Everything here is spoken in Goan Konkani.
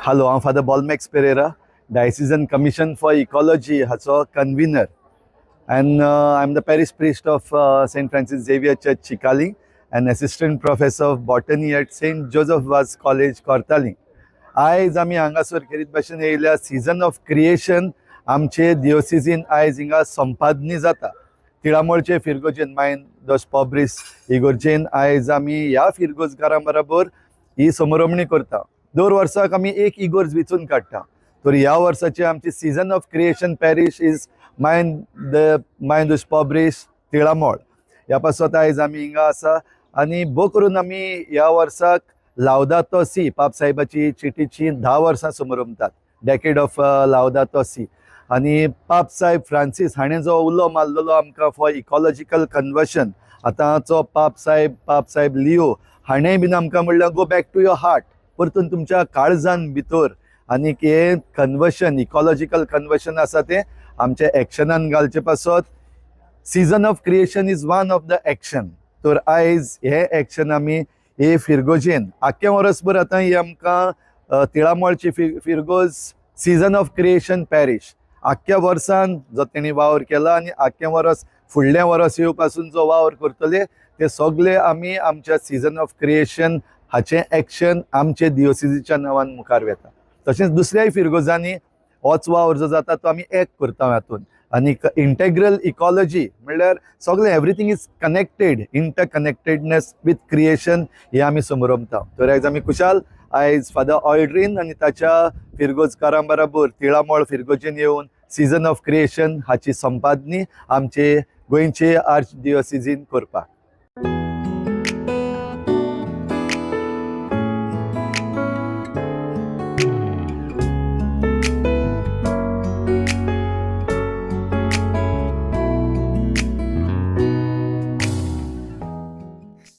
हॅलो, हांव father Bolmax Pereira, Diocesan Commission for Ecology हाचो convener and I am the parish priest of Saint Francis Xavier Church, Chicalim, and assistant professor of botany at Saint Joseph Vaz College, Cortalim. आयज आमी हांगासर खेरीत भाशेन येयल्या. सिजन ऑफ क्रिएशन आमचे दियोसिजीन आयज हिंगा संपादनी जाता. तिळामोळचे फिरगोजेन, मायन दोस पॉब्रिस इगोर्जेन आयज आमी ह्या फिरगोजकारां बराबर ही समरमणी करता. दर वर्साक आमी एक इगोर्ज वेंचून काडटा, तर ह्या वर्साची आमची Season of Creation parish is Mãe dos Pobres, Tilamol. ह्या पासत आयज आमी हिंगा आसा आनी भो करून आमी ह्या वर्साक लावदातो सी, पाप साहेबाची चिटीची 10 वर्सां समरमतात, डेकेड ऑफ लावदातो सी. आनी पाप साहेब फ्रांसीस हाणें जो उलो मारलेलो आमकां फॉर इकॉलॉजिकल कन्वर्शन, आतांचो पाप साहेब लिओ हाणें बीन आमकां म्हणल्यार, "Go back to your heart," परतून तुमच्या काळजान भितर. आनीक हें कन्वर्शन, इकॉलॉजिकल कन्वर्शन आसा तें आमच्या एक्शनान घालचे पासत Season of Creation is one of the action. तर आयज हें एक्शन आमी हे फिरगोजेन आख्खें वर्सभर आतां ही आमकां तिळामळची फिरगोज सीजन ऑफ क्रिएशन पॅरिश, आख्ख्या वर्सान जो तेणी वावर केला आनी आख्खें वर्स, फुडलें वर्स येवपासून जो वावर करतले, ते सगळे आमी आमच्या सीजन ऑफ क्रिएशन हाचें एक्शन आमचे दियोसिजीच्या नांवान मुखार वेता. तशेंच दुसऱ्याय फिरगोजांनी होच वावर जो जाता तो आमी एक करता हातून. आनी इंटेग्रल इकॉलॉजी म्हणल्यार सगळें, everything is connected, interconnectedness with creation हें आमी समरमता. तर आयज आमी खुशाल, आयज फादर ऑल्ड्रीन आनी ताच्या फिरगोजकारां बराबर तिळामळ फिरगोजेन येवन सीजन ऑफ क्रिएशन हाची संपादनी आमचे गोंयचे आर्च दियोसिजीन करपाक.